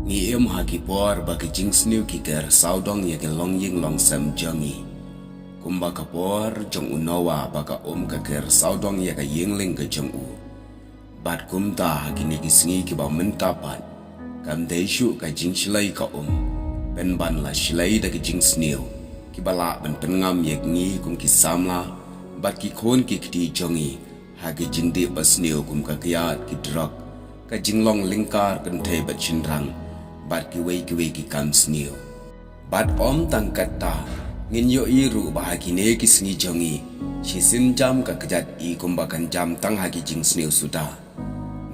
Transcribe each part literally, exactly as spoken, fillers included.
Ngi im ha ki por ba ki jingsniew ki ker sawdong ïa ki longïing longsem jong ngi. Kumba ka por jong u Noah ba ka um ka ker sawdong ïa ka ïing lieng ka jong u. Bad kumta ha kine ki sngi kiba mynta pat, kam dei shuh ka jingshlei ka um, pynban la shlei da ki jingsniew kiba lah ban pynngam ïa ngi kum ki samla bad ki khun ki kti jong ngi ha ki jingdih basniew kum ka kiad, ki drok, ka jinglong lyngkar kynthei bad shynrang, bad kiwei kiwei ki kam sniew. Bad ym tang katta, ngin ïohi ruh ba ha kine ki sngi jong ngi, shisien jam ka kjat i kumba kan jam tang ha ki jingsniew suda.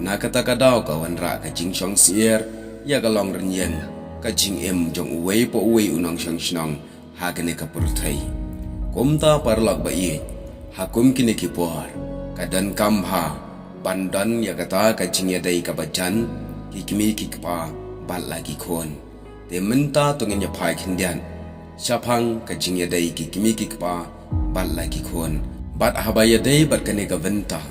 Na kata ka daw ka wanrah ka jingshong syiar ïa ka long rynïeng ka jingim jong uwei pa uwei u nongshong shnong ha kane ka pyrthei. Kumta paralok ba ïeit, ha kum kine ki por, ka donkam bha ban don ïa kata ka jingïadei kaba jan, ki kmie ki kpa bad la ki khun. Te mynta to ngin ïa phai khyndiat shaphang ka jingïadei ki kmie ki kpa bad la ki khun. Bad haba ïadei bad kane ka bynta,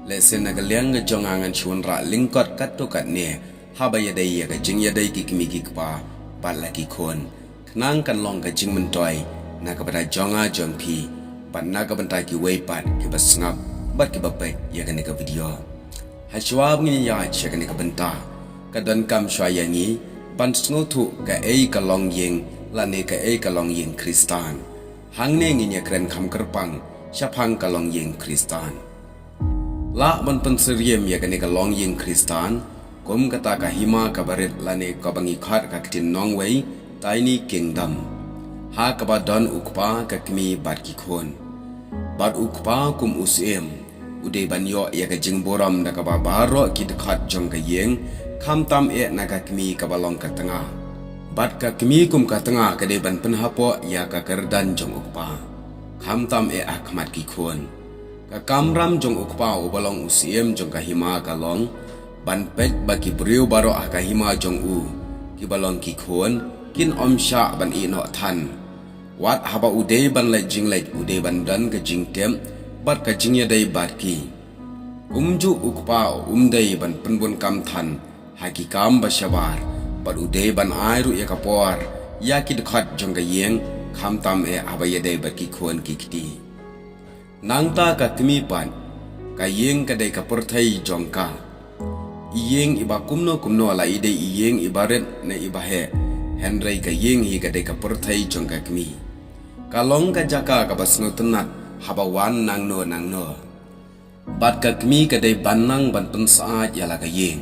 lehse na ka liang ka jong nga ngan shu wanrah lyngkot katto katne haba ïadei ïa ka jingïadei ki kmie ki kpa bad la ki khun, khnang kan long ka jingmyntoi na ka bynta jong nga jong phi bad na ka bynta kiwei pat kiba sngap bad kiba peit ïa kane ka video. Hashwa ba ngin ïaid sha kane ka bynta, ka donkam shuwa ïa ngi ban sngewthuh kaei ka longïing lane kaei ka longïing Khristan. Hangne ngin ïakren kham kyrpang shaphang ka longïing Khristan. Lah ban pynsyriem ïa kane ka longïing Khristan kum kata ka hima kaba rit lane kaba ngi khot ha ka ktien nongwei tiny kingdom, ha kaba don u kpa, ka kmie bad ki khun. Bad u kpa kum u syiem, u dei ban ïoh ïa ka jingburom da kaba baroh ki dkhot jong ka ïing, khamtam eh na ka kmie kaba long ka tnga. Bad ka kmie kum ka tnga ka dei ban pynhapoh ïa ka kyrdan jong u kpa, khamtam eh ha khmat ki khun. Ka kamram jong u kpa uba long u syiem jong ka hima ka long ban peit ba ki briew baroh ha ka hima jong u, kiba long ki khun, kin ym shah ban ïeh noh than. Wat haba u dei ban leit jingleit u dei ban don ka jingtip bad ka jingïadei bad ki. Kumjuh u kpa um dei ban pynbun kam than ha ki kam ba shabar, bad u dei ban ai ruh ïa ka por ïa ki dkhot jong ka ïing, khamtam eh haba ïadei bad ki khun ki kti. Nangta ka kmie pat, ka ïing ka dei ka pyrthei jong ka. I ïing iba kumno kumno la i dei i ïing iba rit ne iba heh, hynrei ka ïing hi ka dei ka pyrthei jong ka kmie. Ka long ka jaka kaba sngewtynnat haba wan nangno nangno. Bad ka kmie ka dei ban nang ban pynsyaid ïa la ka ïing.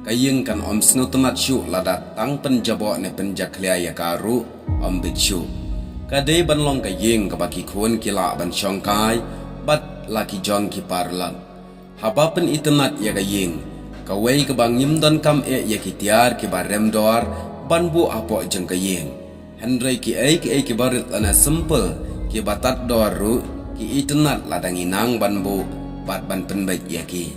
Ka ïing kan ym sngewtynnat shuh lada tang pynjaboh ne pynjakhlia ïa ka ruh ym bit shuh. Ka dei ban long ka ïing kaba ki khun ki lah ban shongkai bad la ki jong ki paralok. Haba pynitynnat ïa ka ïing, kawei kaba ngim donkam eh ïa ki tiar kiba rem dor ban buh hapoh jong ka ïing. Hynrei kiei kiei kiba rit lane simple, kiba tad dor ruh ki itynnat lada ngi nang ban buh bad ban pynbeit ïa ki.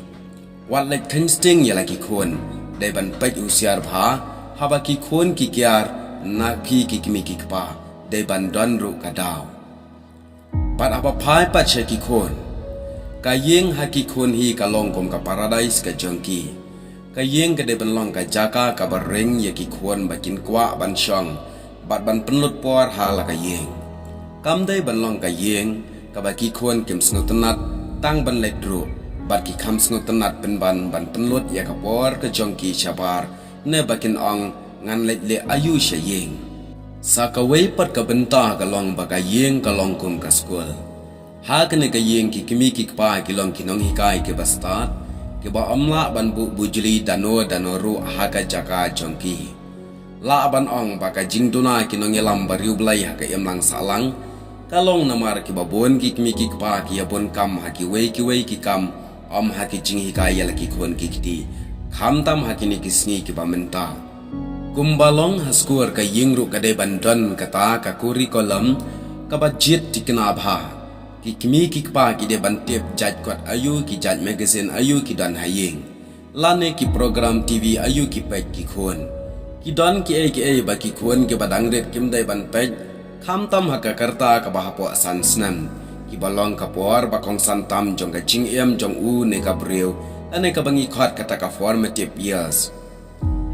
Wat leit kheiñ sting ïa la ki khun, dei ban peit husiar bha haba ki khun ki kiar na phi ki kmie ki kpa, dei ban don ruh ka daw. Bad haba phai pat sha ki khun, ka ïing ha ki khun hi ka long kum ka paradise ka jong ki. Ka ïing ka dei ban long ka jaka kaba ring ïa ki khun ba kin kwah ban shong bad ban pynlut por ha la ka ïing. Kam dei ban long ka ïing kaba ki khun kim sngewtynnat tang ban leit ruh, bad ki kham sngewtynnat pynban ban pynlut ïa ka por ka jong ki shabar, ne ba kin ong ngan leit leh aïu sha ïing. Sa kawei pat ka bynta ka long ba ka ïing ka long kum ka skul. Ha kane ka ïing ki kmie ki kpa ki long ki nonghikai kiba stad, kiba ym lah ban buh bujli dano dano ruh ha ka jaka jong ki. Lah ban ong ba ka jingduna ki nongïalam bariewblei ha ka imlang sahlang ka long namar kiba bun ki kmie ki kpa ki ïa bun kam ha kiwei kiwei ki kam, ym ha ki jinghikai ïa la ki khun ki kti, khamtam ha kine ki sngi kiba mynta. Kumba long ha skul, ka ïing ruh ka dei ban don kata ka curriculum kaba jied thikna bha. Ki kmie ki kpa ki dei ban tip jait kot aïu, ki jait magazine aïu ki don ha ïing, lane ki program T V aïu ki peit ki khun. Ki don kiei kiei ba ki khun kiba dang rit kim dei ban peit, khamtam ha ka rta kaba hapoh san snem, kiba long ka por ba kongsan tam jong ka jingim jong u ne ka briew, lane kaba ngi khot kata ka formative years.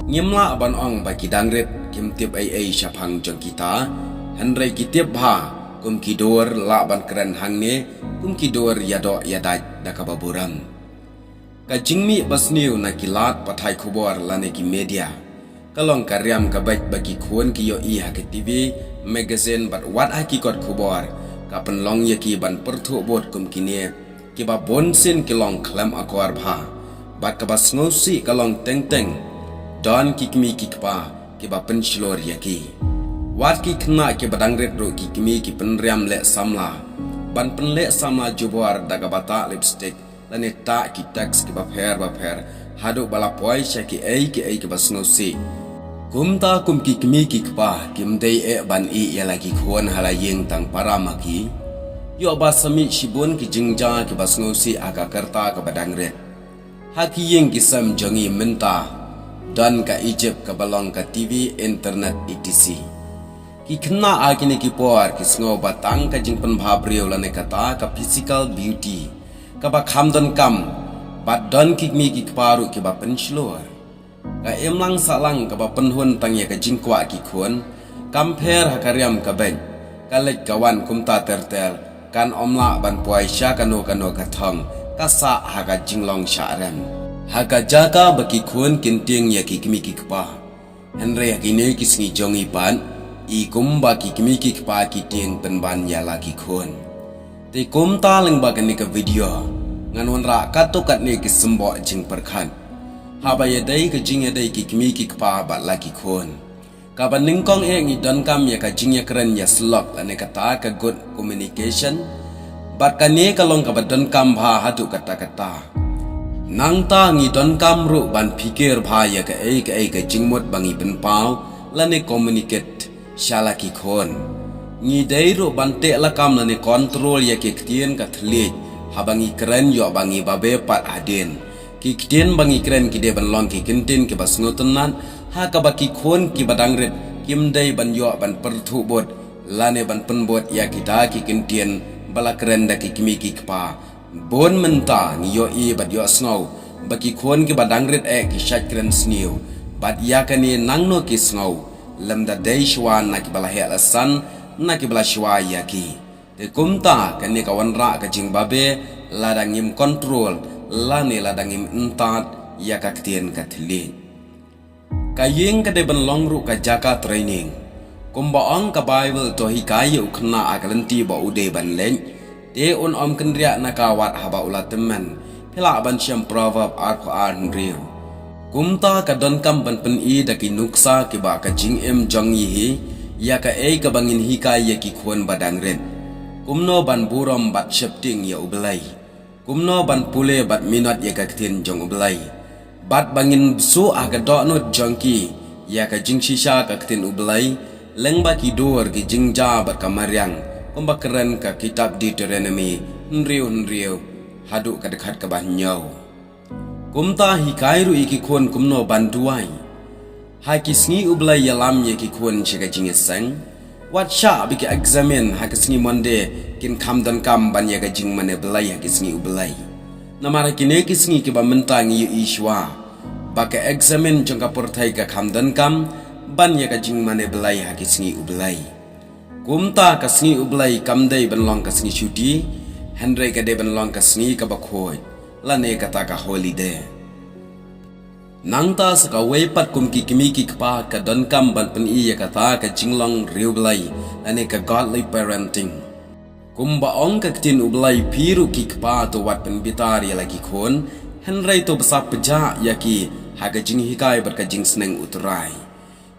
Ngim lah ban ong ba ki dang rit kim tip ei ei shaphang jong kita, hynrei ki tip bha kum ki dur lah ban kren hangne kum ki dur ïadoh ïadait da kaba burom. Ka jingmih basniew na ki lad pathai khubor lane ki media ka long ka riam ka beit ba ki khun ki ïohi ha ki TV, magazine bad wat ha ki kot khubor. Ka pynlong ïa ki ban pyrthuh bud kum kine kiba bun sien ki long khlem akor bha, bad kaba sngewsih ka long teng teng don ki kmie ki kpa kiba pynshlur ïa ki. Wat ki khynnah kiba dang rit ruh ki kmie ki pynriam leh samla, ban pynleh samla jubor da kaba tah lipstick lane tah ki text kiba pher ba pher haduh ba la poi sha ki ei ki ei kiba sngewsih. Kumta kum ki kmie ki kpa kim dei eh ban ïeh ïa la ki khun ha la ïing tang para ma ki. Ïoh ba sa mih shibun ki jingjia kiba sngewsih ha ka rta kaba dang rit. Ha ki ïing ki sem jong ngi mynta don ka Egypt kaba long ka TV, internet, et cetera. Ki khynnah ha kine ki por ki sngew ba tang ka jingpynbha briew lane kata ka physical beauty kaba kham donkam, bad don ki kmie ki kpa ruh kiba pynshlur. Ka imlang sahlang kaba pynhun tang ïa ka jingkwah ki khun kam pher ha ka riam ka beit. Ka leit ka wan kumta ter ter kan ym lah ban poi sha kano kano ka thong, ka sah ha ka jinglong shah rem. Ha ka jaka ba ki khun kin tieng ïa ki kmie ki kpa. Hynrei ha kine ki sngi jong ngi pat, i kumba ki kmie ki kpa ki tieng pynban ïa la ki khun. Te kumta lyngba kane ka video ngan wanrah katto katne ki symboh jingpyrkhat haba ïadei ka jingïadei ki kmie ki kpa bad la ki khun. Kaba nyngkong eh ngi donkam ïa ka jingïakren ïasyllok lane kata ka good communication. Bad kane ka long kaba donkam bha haduh katta katta. Nangta ngi donkam ruh ban phikir bha ïa kaei kaei ka jingmut ba ngi pynpaw lane communicate sha la ki khun. Ngi dei ruh ban teh lakam lane control ïa ki ktien ka thylliej haba ngi kren, ïoh ba ngi babe pat hadien. Ki ktien ba ngi kren ki dei ban long ki kyntien kiba sngewtynnat ha kaba ki khun kiba dang rit kim dei ban ïoh ban pyrthuh bud lane ban pynbud ïa kita ki kyntien ba la kren da ki kmie ki kpa. Bun mynta ngi ïohi bad ïohsngew ba ki khun kiba dang rit eh ki shait kren sniew bad ïa kane nangno ki sngew, lymda dei shuwa na kiba la heh la san, na kiba la shuwa ïa ki. Te kumta kane ka wanrah ka jingbabe lada ngim control lane lada ngim ntad ïa ka ktien ka thylliej. Ka ïing ka dei ban long ruh ka jaka training. Kumba ong ka Baibl, to hikai ïa u khynnah ha ka lynti ba u dei ban leit, te un ym kynriah na ka wat haba u la tymmen. Phi lah ban shem Proverb arphew ar hynriew. Kumta ka donkam ban pyni da ki nuksa kiba ka jingim jong ngi hi ïa kaei kaba ngin hikai ïa ki khun ba dang rit. Kumno ban burom bad sheptieng ïa U Blei. Kumno ban pule bad minot ïa ka ktien jong U Blei. Bad ba ngin bsuh ha ka dohnud jong ki ïa ka jingshisha ka ktien U Blei, lyngba ki dur ki jingjia bad ka mariang, kumba kren ka kitab Deuteronomy hynriew hynriew haduh ka dkhot kaba hynñiew. Kumta hikai ruh ïa ki khun kumno ban duwai. Ha ki sngi U Blei ïalam ïa ki khun sha ka jingïaseng. Wat shah ba ki eksamin ha ki sngi Monday kin kham donkam ban ïa ka jingmane Blei ha ki sngi U Blei. Namar ha kine ki sngi kiba mynta ngi ïohi shuwa ba ka eksamin jong ka pyrthei ka kham donkam ban ïa ka jingmane Blei ha ki sngi U Blei. Kumta ka sngi U Blei kam dei ban long ka sngi shuti, hynrei ka dei ban long ka sngi kaba khuid, lane kata ka holiday. Nangta sa kawei pat kum ki kmie ki kpa ka donkam ban pyni ïa kata ka jinglong riewblei lane ka godly parenting. Kumba ong ka ktien U Blei, phi ruh ki kpa to wat pynbitar ïa la ki khun, hynrei to bsa pjah ïa ki ha ka jinghikai bad ka jingsneng U Trai.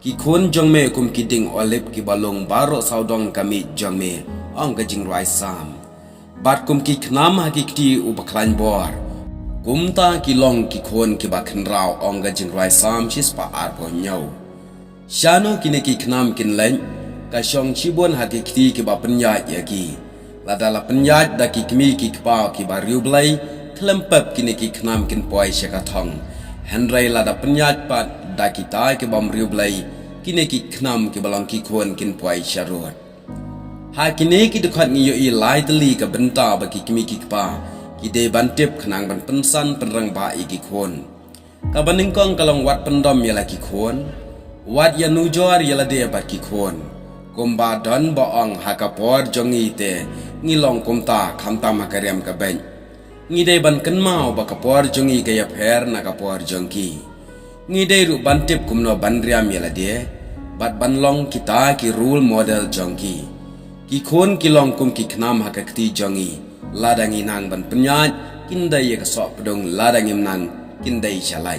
Ki khun jong me kum ki dieng olib kiba lung baroh sawdong ka miej jong me, ong ka jingrwai Salm. Bad kum ki khnam ha ki kti uba khlaiñ bor, kumta ki long ki khun kiba khynraw, ong ka jingrwai Salm shispah arphew hynñiew. Shano kine ki khnam kin leit? Ka shong shibun ha ki kti kiba pynïaid ïa ki. Lada la pynïaid da ki kmie ki kpa kiba riewblei, khlem pep kine ki khnam kin poi sha ka thong. Hynrei lada pynïaid pat da kita kibym riewblei, kine ki khnam kiba long ki khun kin poi sharud. Ha kine ki dkhot ngi ïohi lai tylli ka bynta ba ki kmie ki kpa ki dei ban tip khnang ban pynsan pynrangbah ïa ki khun. Kaba nyngkong ka long wat pyndom ïa la ki khun, wat ïanujor ïa lade bad ki khun. Kumba don ba ong ha ka por jong ngi te ngi long kumta khamtam ha ka riam ka beit. Ngi dei ban kynmaw ba ka por jong ngi ka ïapher na ka por jong ki. Ngi dei ruh ban tip kumno ban riam ïa lade bad ban long kita ki role model jong ki. Ki khun ki long kum ki khnam ha ka kti jong ngi. Lada ngi nang ban pynïaid, kin dei ïa ka soh pdung, lada ngim nang, kin dei shalai.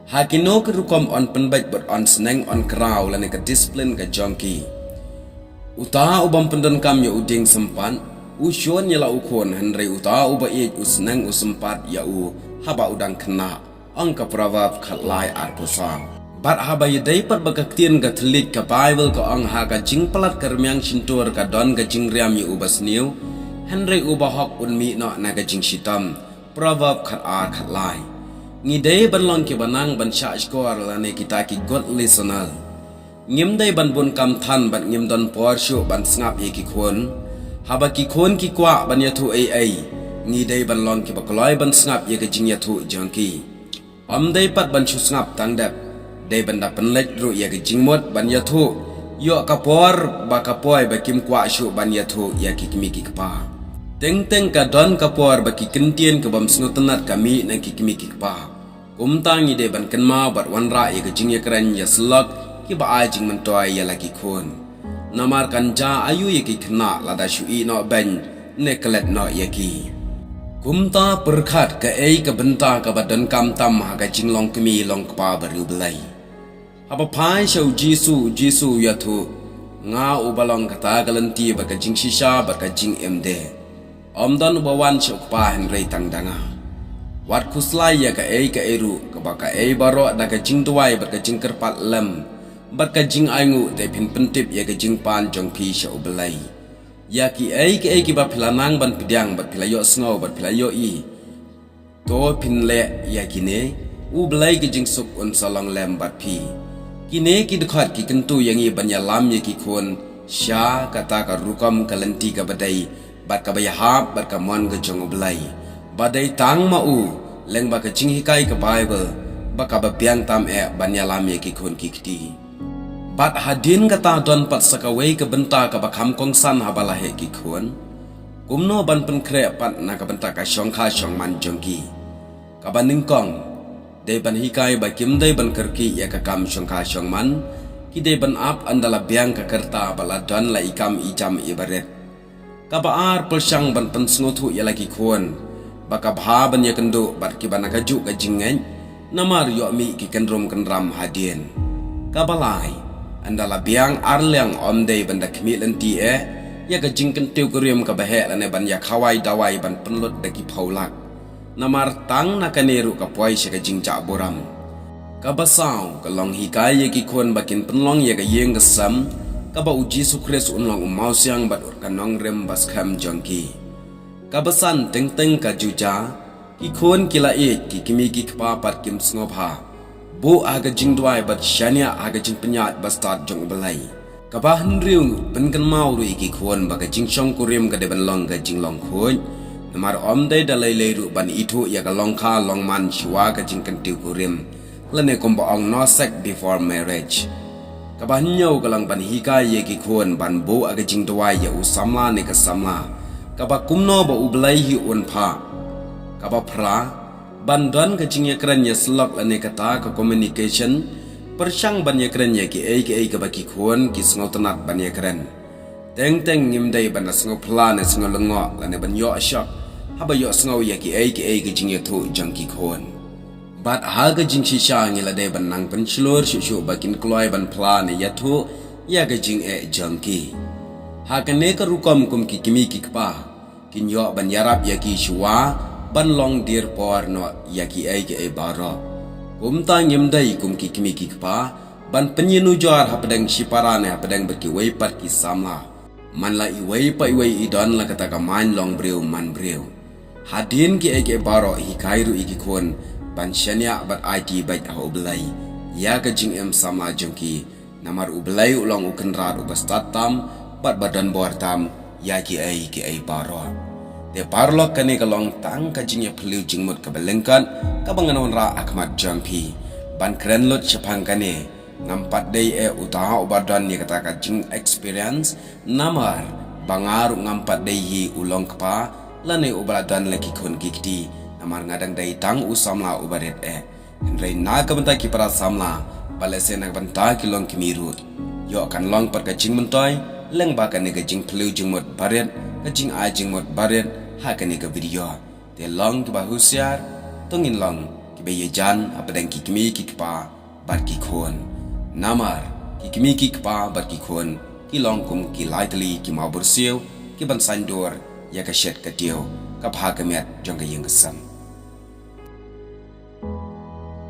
Ha kino ki rukom yn pynbeit bad yn sneng yn kraw lane ka discipline ka jong ki. Uta u bym pyndonkam ïa u dieng sympat u shun ïa la u khun, hynrei uta uba ïeit u sneng u sympat ïa u haba u dang khynnah. Ong ka Proverb khatlai arphew saw. Bad haba ïadei pat ba ka ktien ka thylliej ka Baibl ka ong ha ka jingpalat ka rmiang shyntur ka don ka jingriam ïa uba sniew, hynrei uba hok un mih noh na ka jingshitom. Proverb khatar khatlai. Ngi dei ban long kiba nang ban shah shkor lane kita ki good listener. Ngim dei ban bun kam than bad ngim don por shuh ban sngap ïa ki khun. Haba ki khun ki kwah ban ïathuh ei ei, ngi dei ban long kiba kloi ban sngap ïa ka jingïathuh jong ki. Ym dei pat ban shu sngap tang dep, dei ban da pynleit ruh ïa ka jingmut ban ïathuh ïoh ka por ba ka poi ba kim kwah shuh ban ïathuh ïa ki kmie ki kpa. Teng teng ka don ka por ba ki kyntien ka bym sngewtynnat ka mih na ki kmie ki kpa. Kumta ngi dei ban kynmaw bad wanrah ïa ka jingïakren ïasyllok kiba ai jingmyntoi ïa la ki khun. Namar kan jia aïu ïa ki khynnah lada shu ïeh noh beiñ ne klet noh ïa ki. Kumta pyrkhat kaei ka bynta kaba donkam tam ha ka jinglong kmie long kpa bariewblei. Haba phai sha u Jisu, u Jisu u ïathuh, nga uba long kata ka lynti bad ka jingshisha bad ka jingim de. Ym don uba wan sha u Kpa hynrei tang da nga. Wat khuslai ïa kaei kaei ruh, kaba kaei baroh da ka jingduwai bad ka jingkyrpad lem bad ka jingainguh te phin pyntip ïa ka jingpan jong phi sha U Blei. Ïa kiei kiei kiba phi la nang ban pdiang bad phi la ïohsngew bad phi la ïohi, to phin leh ïa kine, U Blei ka jingsuk un sa long lem bad phi. Kine ki dkhot ki kyntu ïa ngi ban ïalam ïa ki khun sha kata ka rukom ka lynti kaba dei bad kaba ïahap bad ka mon ka jong U Blei. Ba dei tang ma u, lyngba ka jinghikai ka Baibl, ba kaba biang tam eh ban ïalam ïa ki khun ki kti. Bad hadien kata don pat sa kawei ka bynta kaba kham kongsan haba la heh ki khun. Kumno ban pynkhreh pat na ka bynta ka shongkha shongman jong ki. Kaba nyngkong, dei ban hikai ba kim dei ban kyrkieh ïa ka kam shongkha shongman, ki dei ban ap ynda la biang ka rta bad la don la i kam i jam i barit. Kaba ar, pyrshang ban pynsngewthuh ïa la ki khun ba ka bha ban ïakynduh bad kiba na kajuh ka jingngeit, namar ïoh mih ki kynrum kynram hadien. Kaba lai, ynda la biang ar liang ym dei ban da khmih lynti eh ïa ka jingkyntiew kurim kaba heh lane ban ïa khawai dawai ban pynlut da ki phew lak. Namar tang na kane ruh ka poi sha ka jingjah burom. Kaba saw, ka long hikai ïa ki khun ba kin pynlong ïa ka ïing ka sem kaba U Jisu Khrist un long u mawsiang bad ka nongrim ba skhem jong ki. Kaba san, teng teng ka ju jia, ki khun ki la ïeit, ki kmie ki kpa pat kim sngewbha. Buh ha ka jingduwai bad shaniah ha ka jingpynïaid ba stad jong U Blei. Kaba hynriew, pynkynmaw ruh ïa ki khun ba ka jingshong kurim ka dei ban long ka jinglong khuid. Namar ym dei da lei lei ruh ban ithuh ïa ka longkha longman shuwa ka jingkyntiew kurim, lane kumba ong no sex before marriage. Kaba hynñiew, ka long ban hikai ïa ki khun ban buh ha ka jingduwai ïa u samla ne ka samla kaba kumno ba U Blei hi un phah. Kaba phra, ban don ka jingïakren ïasyllok lane kata ka communication, pyrshang ban ïakren ïa kiei kiei kaba ki khun ki sngewtynnat ban ïakren. Teng teng, ngim dei ban da sngewphylla ne sngewlyngngoh lane ban ïoh shock haba ïohsngew ïa kiei kiei ka jingïathuh jong ki khun. Bad ha ka jingshisha, ngi la dei ban nang pynshlur shuh shuh ba kin kloi ban phylla ne ïathuh ïa ka jingeh jong ki. Ha kane ka rukom, kum ki kmie ki kpa, kin ïoh ban ïarap ïa ki shuwa ban long dier por noh ïa kiei kiei baroh. Kumta, ngim dei kum ki kmie ki kpa ban pynïanujor hapdeng shipara ne hapdeng bad kiwei pat ki samla. Man la iwei pa iwei i don la kata ka main long briew man briew. Hadien kiei kiei baroh, hikai ruh ïa ki khun ban shaniah bad aiti beit ha U Blei ïa ka jingim samla jong ki. Namar U Blei u long u Kynrad uba stad tam bad ba don bor tam ïa kiei kiei baroh. Te paralok, kane ka long tang ka jingïaphylliew jingmut kaba lyngkot kaba ngan wanrah ha khmat jong phi. Ban kren lut shaphang kane, ngam pat dei eh uta uba don ïa kata ka jing experience, namar ba nga ruh ngam pat dei hi u long kpa lane uba la don la ki khun ki kti, namar nga dang dei tang u samla uba rit eh. Hynrei na ka bynta ki para samla, ba lehse na ka bynta ki longkmie ruh, ïoh kan long pat ka jingmyntoi lyngba kane ka jingphylliew jingmut barit, ka jingai jingmut barit ha kane ka video. Te long kiba husiar, to ngin long kiba ïajan hapdeng ki kmie ki kpa bad ki khun. Namar ki kmie ki kpa bad ki khun ki long kum ki lai tylli ki mawbyrsiew kiban saiñdur ïa ka shet ka tiew, ka bha ka miat jong ka ïing ka sem.